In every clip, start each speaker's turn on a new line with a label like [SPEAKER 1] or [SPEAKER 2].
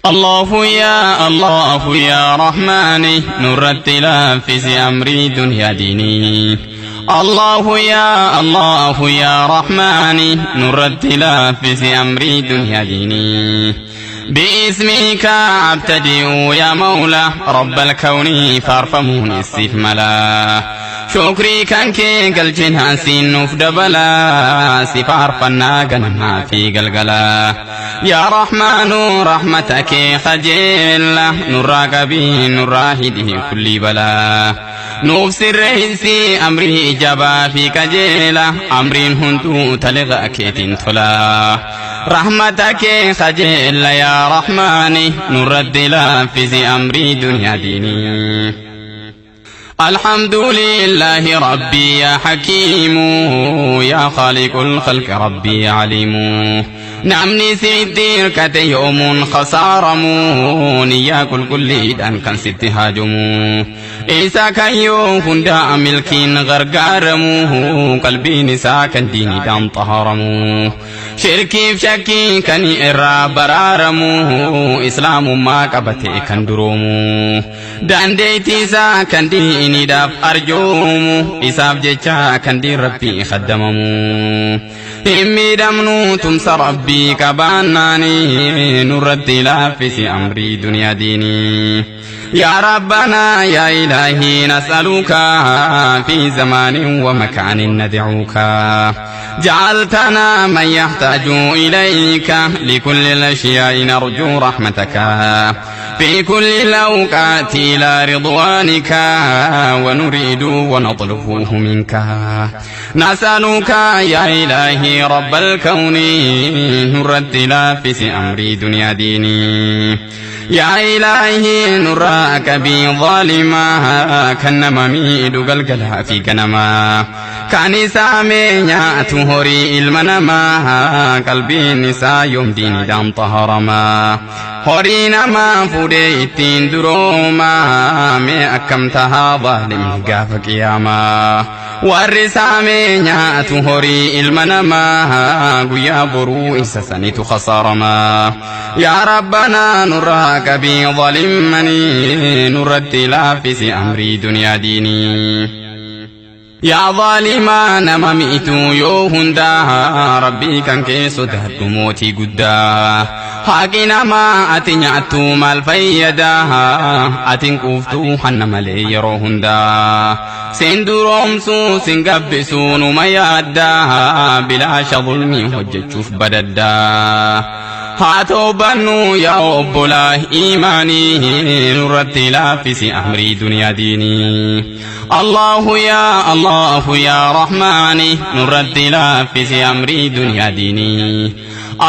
[SPEAKER 1] الله يا الله يا رحماني نور في أمري دنيا ديني. الله يا الله يا رحماني نور في أمري دنيا ديني. باسمك أبتدئ يا مولى رب الكون فارفموني السيف ملا. شكري كان كي قلجنا سين دبلا سفار فنا ما في قلقلا. يا رحمن رحمتك خجل نراك بي نراهده كل بلا. نفس الرئيس أمري جبا في كجيلة أمرين هنتو تلغى كيتين تلا. رحمتك خجل يا رحماني نرد لا في أمري دنيا ديني. الحمد لله ربي يا حكيم يا خالق الخلق ربي عليم. نعمني سيدير كتيوم خسارمون يا كل كل دان كان ست هاجمو. إيسا كيو هندا ملكين غرغارمو قلبي نسا كان ديني دام طهرمو. شركي في شكي كان إرى برارمو إسلام ما قبتي كان درومو. دانديتي سا كان ديني داف أرجومو إساف جيشا كان دين ربي خدممو. إمي دمنو تمس ربي كباناني نرد لا في أمري دنيا ديني. يا ربنا يا إلهي نسألك في زمان ومكان ندعوك. جعلتنا من يحتاج إليك لكل الأشياء نرجو رحمتك. في كل الأوقات إلى رضوانك ونريد ونطلبه منك. نسألك يا إلهي رب الكون نرد لا في أمري دنيا ديني. يا إلهي نراك بي ظالما كنما ميد قلقلها في كنما. كان سامي تهري المنما قلبي نساء يوم ديني دام طهرما. هرينا ما فوديتين دروما مي أكمتها ظالم قاف قياما. والرسامي تهري المنما قيا برو إسسني خسارما. يا ربنا نراك بي ظلمني نرد لا في أمري دنيا ديني. يا ظالما نممئت يوهندا ربي كان كيسو دهد موتي قدا. حقنا ما أتنعتو مال فيدا أتن كوفتو حن ملي يروهندا. سندرومسو سنقبسو نميادا بلا شظلمي هجتشوف بددا. هاتو بنو يا أبولا إيماني نرد لا في أمري دنيا ديني. الله يا الله يا رحماني نرد لا في أمري دنيا ديني.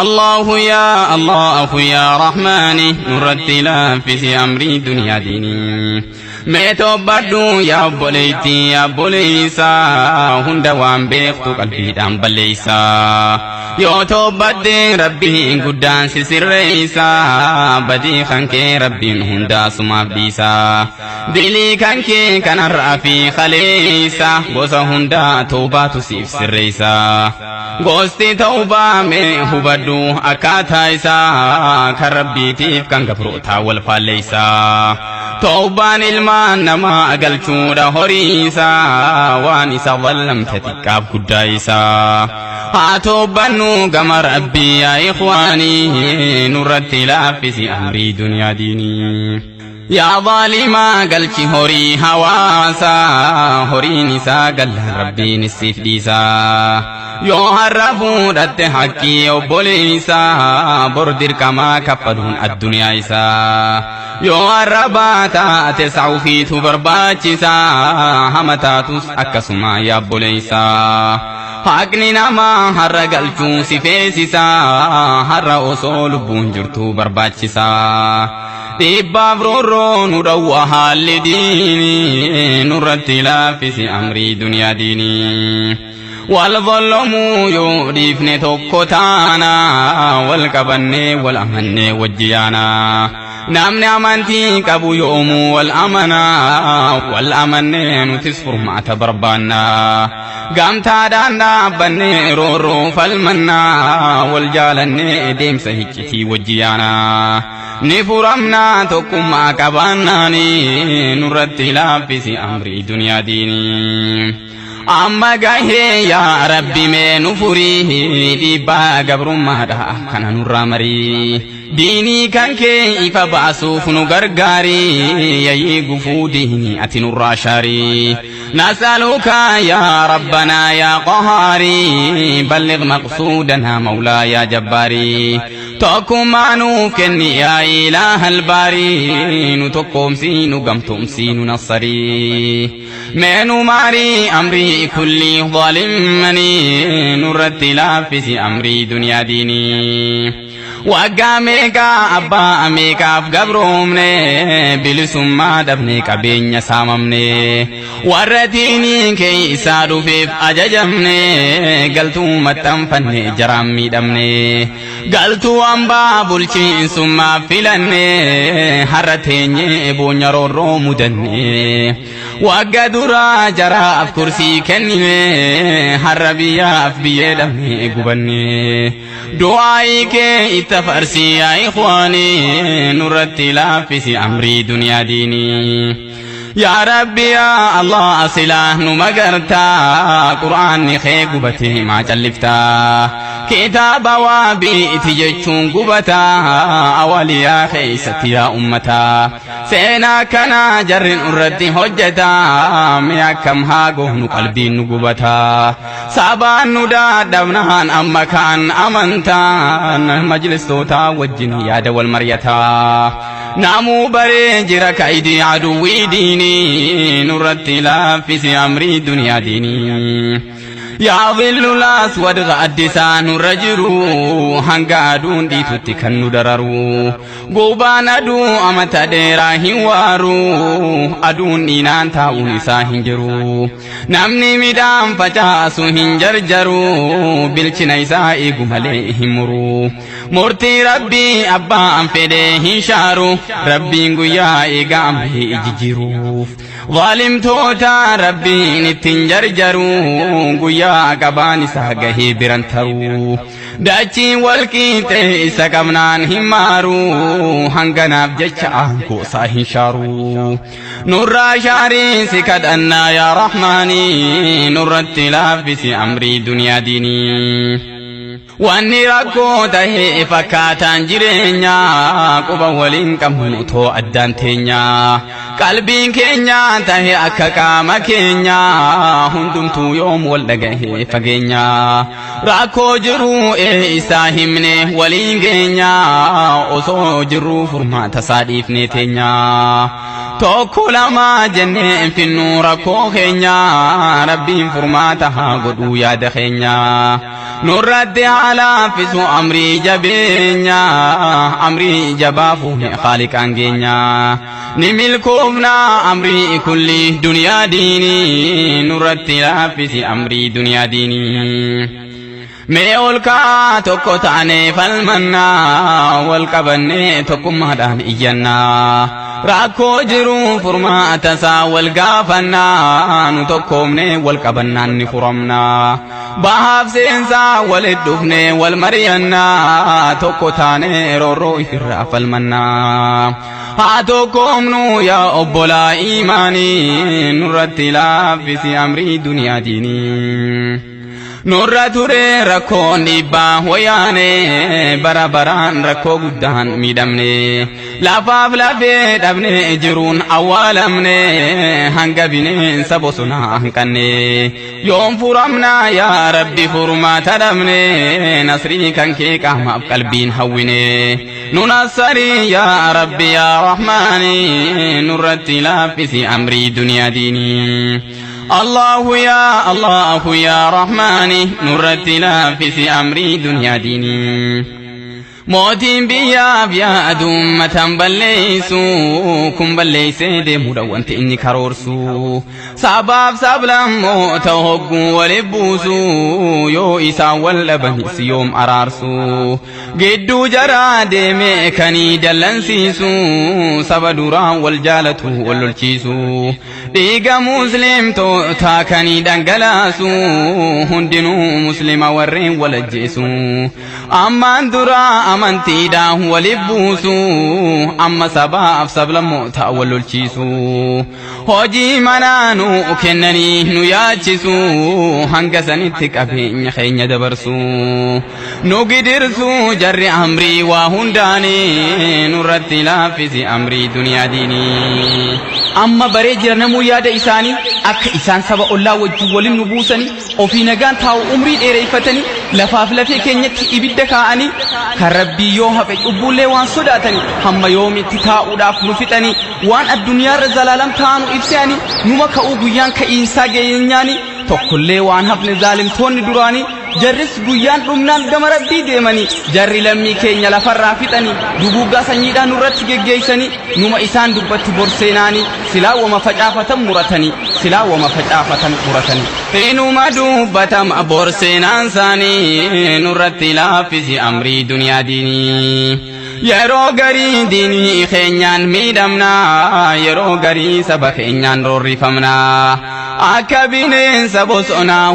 [SPEAKER 1] الله يا الله يا رحماني نرد لا في أمري دنيا ديني. ميتو بدو يا بوليتي يا بوليسا هندوان بيختو قلبي دام بليسا. يوتو بدي ربي قدان سسريسا بدي خنكي ربي هندا سما بديسا. دلي كنكي كان الرافي خليسا غوسا هندا توبة تسيف سريسا. غوستي توبة مي هبدو أكاتايسا كربي تيف كان غفروتا والفاليسا. توبان ilmaan namaa galchuudha horiisaa waan isa wallamte xiqqaaf guddaa isaa. Haa toobbannu gama rabbii yaa ikhwaanii nurratti laaffisi amrii duniyaa diinii. Yaa zaalimaa galchi horii hawaasaa horiin isaa gallaan rabbiin siif dhiisaa. Yoo har'a fuudhatte haqqii obboleessaa bor dirqamaa kaffaluun addunyaa isaa. Yoo har'a baataate sa'ufiitu barbaachisaa hama taatus akkasuma yaa obboleessaa. Haqni namaa har'a galchuu si feesisaa har'a osoo lubbuun jirtu barbaachisaa. Dhiibbaaf roorroo nu dhawwa haalli diinii nurratti laaffisi amrii duniyaa diinii. Wal zolomuu yoo dhiifne tokko taana wal qabannee wal amannee wajji yaana. Namni amantii qabu yoomuu wal amanaa wal amannee nutis furmaata barbaanna. Gamtaadhaan dhaabbannee roorroo falmannaa wal jaalannee deemsa hiccitii wajji yaana. Ni furamnaa tokkummaa qabaannaani nurratti laaffisi amrii duniyaa diinii. Amma gahee yaa Rabbi mee nu furii dhiibbaa gabrummaadha kana nurraa marii. Diinii kan kee ifa baasuuf nu gargaari yayyii gufuu diinii ati nurraa shaarii. نسألك يا ربنا يا قهاري بلغ مقصودنا مولاي يا جباري tokkummaa nuuf kenni yaa ilaaha albaarii nu tokkoomsii nu gamtoomsii nu nassarii mee nu maarii amrii kulli zaalimmanii nurratti laaffisi amrii duniyaa diinii. Waggaa meeqaa abbaa meeqaaf gabroomne bilisummaa dhabne qabeenya saamamne warra diiniin keeysaa dhufeef ajajamne galtuu maxxanfanne jaraan miidhamne galtuu hambaa bulchiinsummaa filanne har'a teenye boonya roorroo mudanne wagga duraa jaraaf kursii kennine har'a biyyaaf biyyee dhabne gubanne. Du'aa'ii kee itti farsii yaa ikhwaanii nurratti laaffisi amrii duniyaa diinii. Yaa Rabbi yaa Allah silaa nu magartaa Qur'aanni kee gubatee maa calliftaa kitaaba waa biiti jechuun gubataa awaliyaa keeysatti yaa ummataa seenaa kana jarri nurratti hojjetaa mee akkam haa goonu qalbiin nu gubataa sabaan nu dadhabnaan amma kaan amantaan majlistootaa wajjin yaada wal maryataa namuu baree jira kaidii aduwwii diinii nurratti laaffisi amrii duniyaa diinii. Yaa dhillu laswad gaaddisaa nurra jiru hanga aduun dhiitutti kan nu dararu gubaan aduu amata dheeraa hin waaru aduun dhiinaan taa'uun isaa hin jiru namni midhaan facaasu hin jarjaru bilchina isaa eegu malee hin muru murtii rabbii abbaan fedhe hin shaaru rabbiin guyyaa eegaa amrii jijjiiruuf Zaalimtoota rabbiin ittiin jarjaru guyyaa qabaan isaa gahee biran taru dachiin walqiixee isa qabnaan hin maaru hanganaaf jecha aangoo isaa hin shaaru nurraa shaarii si kadhannaa yaa rahmaanii nurratti laaffisi amrii duniyaa diinii. Wanni rakkoo tahee fakkaataan jireenyaa quba waliin qabnu utoo addaan teenyaa qalbiin keenya tahe akka qaama keenyaa hundumtuu yoom wal dhagahee fageenyaa rakkoo jiru isaa himne waliin geenyaa osoo jirruu furmaata isaa dhiifnee teenyaa tokko lama jennee finnuu rakkoo keenyaa rabbiin furmaata haa godhuu yaada keenyaa. Nurratti haa laaffisu amrii jabeenya amrii jabaa fuune khaaliqaan geenya ni milkoofna amrii kulli duniyaa diinii nurratti laaffisi amrii duniyaa diinii. Mee ol ka'aa tokko taanee falmannaa wal qabannee tokkummaadhaan iyyannaa rakkoo jiru furmaata isaa wal gaafannaa nu tokkoomnee wal qabannaan ni furamnaa. Bahaaf seensaa walit dhufnee wal mari'annaa tokko taanee roorroo ifirraa falmannaa. Haa tokkoomnu yaa obbolaa imaanii nurratti laaffisi amrii duniyaa diinii. Nurra ture rakkoon dhiibbaa wayaane bara baraan rakkoo guddaan miidhamne lafaaf lafee dhabne jiruun awwaalamne hanga bineensa bosonaa hanqanne yoom furamna yaa rabbi furmaata dhabne nasrii kan kee qaamaaf qalbiin hawwine nu nassarii yaa rabbi yaa rahmaani nurratti laaffisi amrii duniyaa diinii. الله يا الله يا رحمن نرت في أمري دنيا ديني Mootiin biyyaaf yaadu ummatan balleessu kun balleessee deemuudha wanti inni karoorsu sabaaf sablammoota hogguu waliif buusu yoo isaan wal dhabanis yoom araarsu gidduu jaraa deemee kanii dallansiisu saba duraan wal jaalatu wal lolchiisu. Dhiiga muslimtootaa kan dhangalaasu hundinuu muslima warreen wal ajjeesu. Ammaan dura amantiidhaan waliif buusu amma sabaaf sablammoota wal lolchiisu. Hojii manaa nu kennanii nu yaachisu hanga sanitti qabeenya keenya dabarsu. Nu gidirsu jarri amrii waa hundaanii nurratti laaffisi amrii duniyaa diinii.
[SPEAKER 2] Amma baree jira namuu yaada isaanii akka isaan saba ollaa wajjin waliin nu buusanii ofii nagaan taa'u umrii dheereeffatanii lafaaf lafee keenyatti ibidda kaa'anii kan rabbii yoo hafe cubbuullee waan sodaatanii hamma yoomitti taa'uudhaaf nu fixanii waan addunyaarra zalaalam taa'anu ibsanii numa ka'uu guyyaan ka'iinsaa geenyaanii tokkollee waan hafne zaalimtoonni duraanii jarris guyyaan dhumnaan gama rabbii deemanii jarri lammii keenya lafarraa fixanii duguuggaa sanyiidhaan nurratti geggeessanii numa isaan dubbatti borseenaanii silaa wama facaafatan muratanii silaa wama facaafatan muratanii.
[SPEAKER 1] Inuma dubbatama borseenaan isaanii nurratti laaffisi amrii duniyaa diinii. Yeroo garii diinii keenyaan miidhamnaa yeroo garii saba keenyaan roorrifamnaa. Akka bineensa bosonaa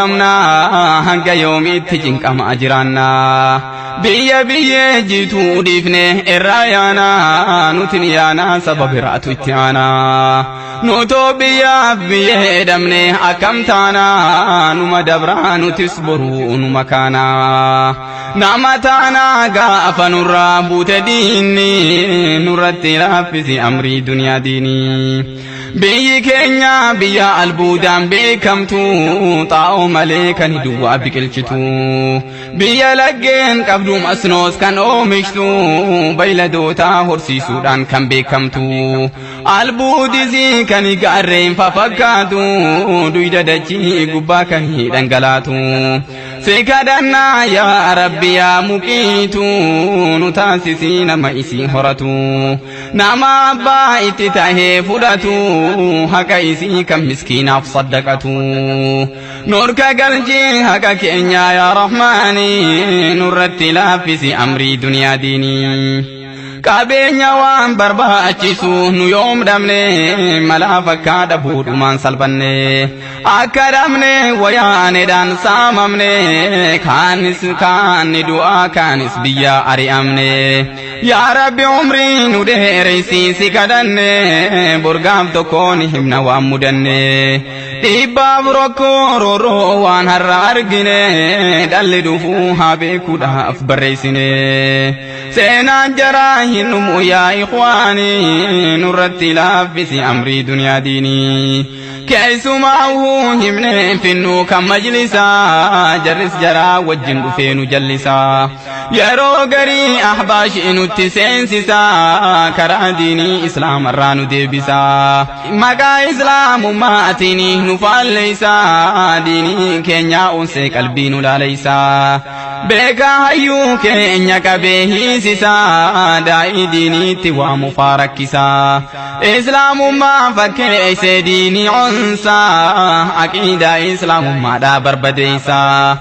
[SPEAKER 1] waraanamnaa hanga yoomitti cinqamaa jiraannaa. Biyya biyyee jiituu dhiifne irraa yaanaa nuti ni yaanaa saba biraatu itti aanaa. Nutoo biyyaaf biyyee dhabne akkam taanaa numa dabraa nutis boruu numa kaanaa. Nama taanaa gaafa nurraa buute diinni nurratti laaffisi amrii duniyaa diinii. Biyyi keenya biyya albuudaan beekamtu xaa'oo malee kan duwwaa biqilchitu. Biyya laggeen qabdu masnoos kan oomishtu bayladoota horsiisuudhaan kan beekamtu. Albuudisii kan gaarreen fafakkaatu duyda dachii gubbaa kan dhangalaatu. Si kadhannaa yaa Rabbi yaa muqiitu nu taasisii nama isii horatu. Nama abbaa itti tahee fudhatu haqa isii kan miskiinaaf saddaqatu. Nurka galchii haqa keenya yaa Rahmaani nurratti laaffisi amrii duniyaa diinii. Qabeenya waan barbaachisu nu yoom dhabne malaa fakkaa dhabuudhumaan salphanne akka dhabne wayaaneedhaan saamamne kaanis kaanni du'aa kaanis biyya ari'amne yaa rabbi umrii nu dheereysi si kadhanne borgaaf tokkoon himna waan mudanne dhiibbaaf rakkoo roorroo waan har'a argine dhalli dhufuu haa beekuudhaaf barreessine. Seenaan jaraa hin dhumu yaa ikhwaanii nurratti laaffisi amrii duniyaa diinii. Keessumaa himnee finnu kan majlisaa jarris jaraa wajjin dhufee nu jallisaa. Yeroo garii ahbaashii nutti seensisaa karaa diinii islaamarraa nu deebisaa. Maqaa islaamummaatiin nu faalleessaa diinii keenyaa onsee qalbii nu laalessaa. Beekaa hayyuu keenya qabee hiisisaa daa'ii diiniitti waamu faarakkisaa. Islaamummaa fakkeessee diinii onsaa aqiidaa islaamummaadhaa barbadeessaa.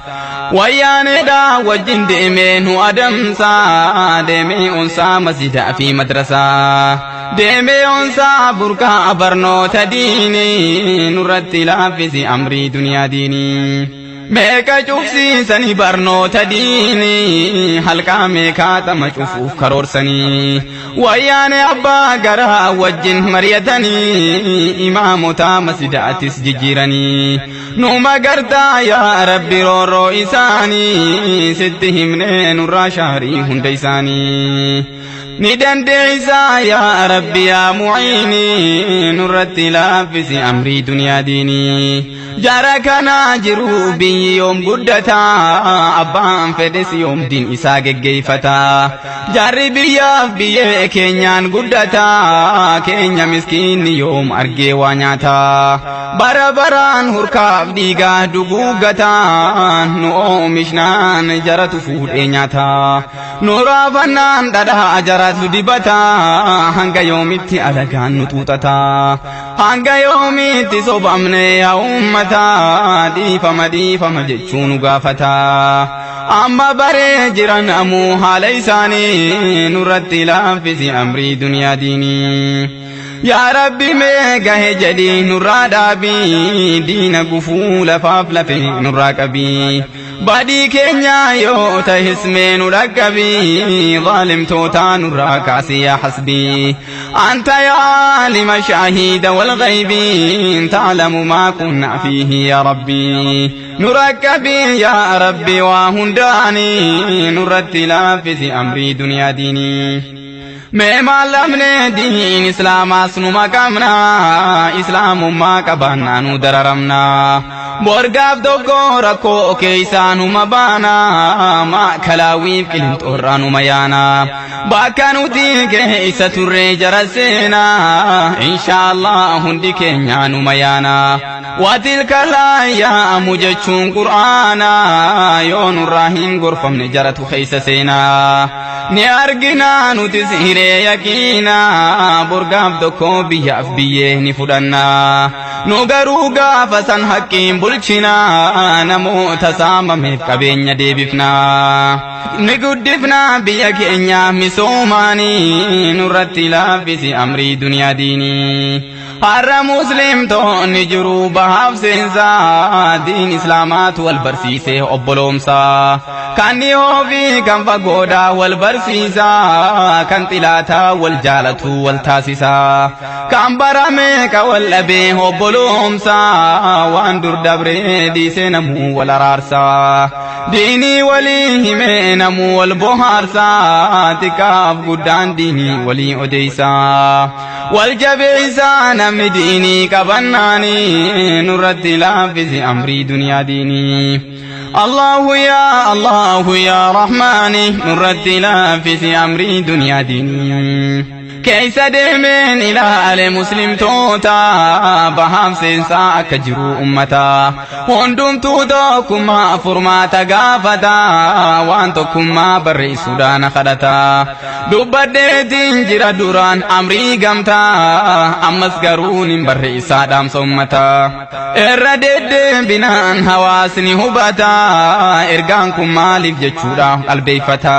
[SPEAKER 1] Wayyaaneedhaa wajjin deemee nu adamsaa deemee onsaa masjidaa fi madrasaa. Deemee onsaa burqaa barnoota diinii nurratti laaffisi amrii duniyaa diinii. Meeqa cufsiisanii barnoota diinii halqaa meeqaatama cufuuf karoorsanii wayyaane abbaa garaa wajjin mari'atanii imaamota masjidaatis jijjiiranii numa gartaa yaa rabbi roorroo isaanii sitti himnee nurraa shaarii hunda isaanii. Ni dandeessaa yaa rabbi yaa mu'iinii nurratti laaffisi amrii duniyaa diinii. Jara kana jiru biyyi yoom guddata abbaan fedhes yoom diin isaa geggeeffata. Jarri biyyaaf biyyee keenyaan guddata keenya miskiinni yoom argee waa nyaata. Bara baraan hurkaaf dhiigaa duguuggata nu oomishnaan jaratu fuudhee nyaata. Nu raafannaan dhadhaa jaratu dibata hanga yoomitti alagaan nu xuuxata. Hanga yoomitti sobamne yaa uummata dhiifama dhiifama jechuu nu gaafata. Amma baree jiran ammoo haala isaanii nurratti laaffisi amrii duniyaa diinii. Yaa Rabbi mee gahe jedhii nurraa dhaabii, diina gufuu lafaaf lafee nurraa qabii. Badii keenya yoo ta'es mee nu dhaqqabii, zaalimtoota nurraa kaasi yaa hasbii. Anta yaa عالم شهيد والغيب تعلم ما كنا فيه يا ربي نركبي يا ربي وهنداني نرد لافز أمري دنيا ديني mee maalamne diin islaamaas numa qabna, islaamummaa qabaannaa nu dararamna. Borgaaf tokko rakkoo keessaa numa baana, maakalaawwiif qilinxoorraa numa yaana. Bakka nuti keessa turre jara seena, inshaallah hundi keenya numa yaana. Watilka laayyaamu jechuun qur'aana, yoo nurraa hin gorfamne jaratu keessa seena. Ni argina nutis hiree yaqiina, borgaaf tokko biyyaaf biyyee ni fudhanna. Nu garuu gaafa san haqqiin bulchina, namoota saamameef qabeenya deebifna. Ni guddifna biyya keenya misoomaanii, nurratti laaffisi amrii duniyaa diinii. Har'a muslimtoonni jiru bahaaf seensaa, diin islaamaatu wal barsiise obboloomsaa. Kan dhiyoo fi kan fagoodhaa wal barsiisaa, kan xilaataa wal jaalatu wal taasisaa. Kan barame ka wal dhabee obboloomsaa, waan dur dabree dhiisee namuu wal araarsaa. Diinii walii himee namuu wal bohaarsaa, xiqqaaf guddaan diinii walii odeessaa. Wal jabeessaa namni diinii qabannaanii, nurratti laaffisi amrii duniyaa diinii. Allahu yaa Allahu yaa Rahmaani, nurratti laaffisi amrii duniyaa diinii. Keessa deemeen ilaale muslimtoota bahaaf seensaa akka jiru ummata. Hundumtuu tokkummaa furmaata gaafata, waan tokkummaa barreessuudhaan kadhata. Dubbadheetiin jira duraan amrii gamtaa, ammas garuu nin barreessaa dhaamsa ummata. Irra deddeebinaan hawaasni hubata, ergaan kun maaliif jechuudha qalbeeffata.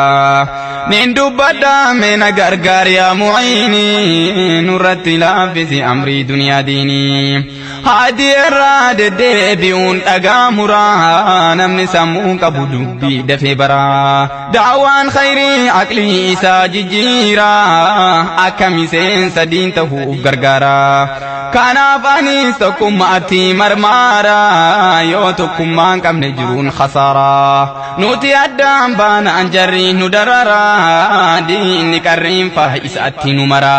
[SPEAKER 1] Nin dubbadha mee na gargaar yaa mu'iini, nurratti laaffisi amrii duniyaa diinii. Haadhi irraa deddeebi'uun dhagaa muraa, namni sammuu qabu dubbii dafee baraa. Daawaan khayrii aqlii isaa jijjiiraa, akka miseensa diin ta'uuf gargaara. Kanaaf anis tokkummaatti marmaara, yoo tokkummaa hin qabne jiruun khasaaraa. Nuti addaan baanaan jarri nu darara, diinni qarriin faa isaatti nu mara.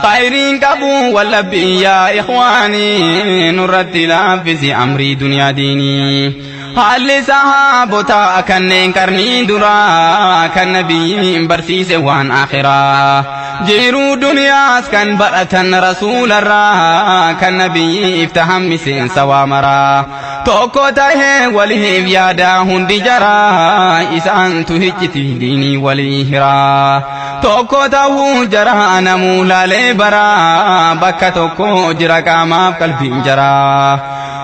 [SPEAKER 1] Khayriin qabu wallabbii yaa ikhwaanii, nurratti laaffisi amrii duniyaa diinii. Haalli sahaabotaa kanneen qarnii duraa, kan nabiyyiin barsiise waan akhiraa. Jiruu duniyaas kan baratan rasuularraa, kan nabiyyiif tahan miseensa waa maraa. Tokko tahee waliif yaada hundi jaraa, isaantu hiccitii diinii walii hiraa. Tokko tahuu jaraa namuu laalee baraa, bakka tokko jira qaamaaf qalbiin jaraa.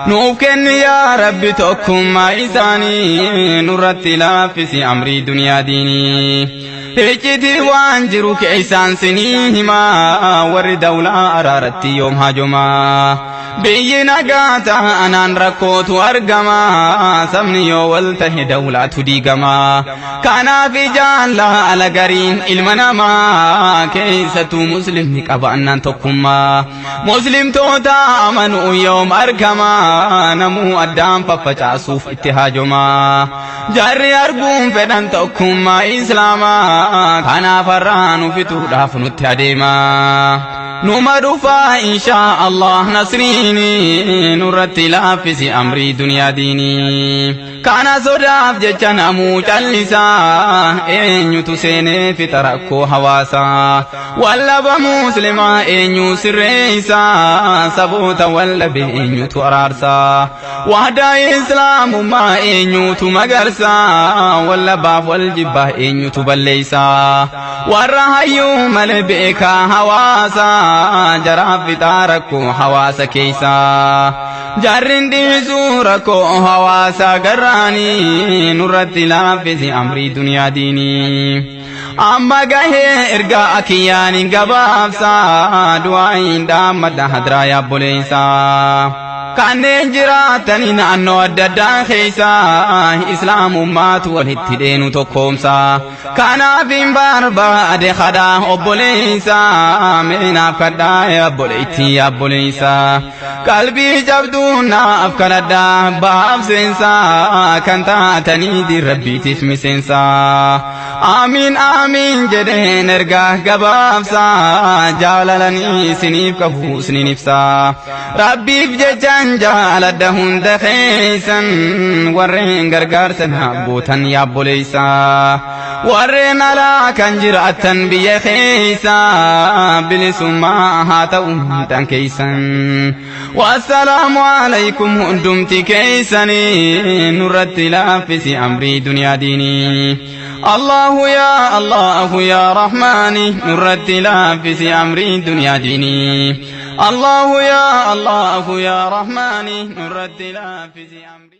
[SPEAKER 1] Nuuf kenni yaa Rabbi tokkummaa isaanii, nurratti laaffisi amrii duniyaa diinii. Iccitii waan jiru keessaan sinii himaa, warri dawlaa araaratti yoom haajomaa. Biyyi nagaa ta'anaan rakkootu argama, sabni yoo wal tahe dawlaatu diigama. Kanaaf ijaan laala gariin ilma namaa, keessattuu muslimni qabaannaan tokkummaa. Muslimtoota amanuu yoom argama, namuu addaan faffacaasuuf itti haajoma. Jarri arguun fedhan tokkummaa islaamaa, kanaaf har'aa nu fixuudhaaf nutti adeema. Numa dhufaa inshaa Allah nasriini, nurratti laaffisi amrii duniyaa diinii. Kana sodaaf jecha namuu callisaa, eenyutu seenee fixa rakkoo hawaasaa. Wallaba muslimaa eenyu sirreessaa, saboota wallabe eenyutu araarsaa. Wahdaa islaamummaa eenyutu magarsaa, wallabaaf wal jibbaa eenyutu balleessaa. Warra hayyuu malee beekaa hawaasaa, jaraaf fixaa rakkoo hawaasa keessaa. Jarrin dhiisuu rakkoo hawaasaa garraanii, nurratti laaffisi amrii duniyaa diinii. Amma gahee ergaa kiyyaan hin gabaabsaa du'aa hin dhaammadha hadraa yaabboleessaa. Kanneen jiraatanii naannoo adda addaa keessa islaamummaatu walitti deenu tokkoomsa. Kanaaf hin barbaade kadhaa obboleessa meenaaf kadhaa obboleettii obboleessa. Qalbii jabduu naaf kadhadhaa baaf seensa kan taatanii dirrabbiitiif miseensa. Amiin amiin jedheen ergaa gabaabsa jaalalanii isiniif qabu isiniin ibsa. Rabbiif jechaan jaaladha hunda keessan warreen gargaarsan abbootan yaabboleessa. Warreen alaa kan jiraatan biyya keessa bilisummaa haa ta'u hundaan keessan. Wassalaamu alaikum hundumti keessanii nurratti laaffisi amrii duniyaa diinii. الله يا الله يا رحماني نرد لافس أمري دنيا ديني الله يا الله يا رحماني نرد لافس أمري.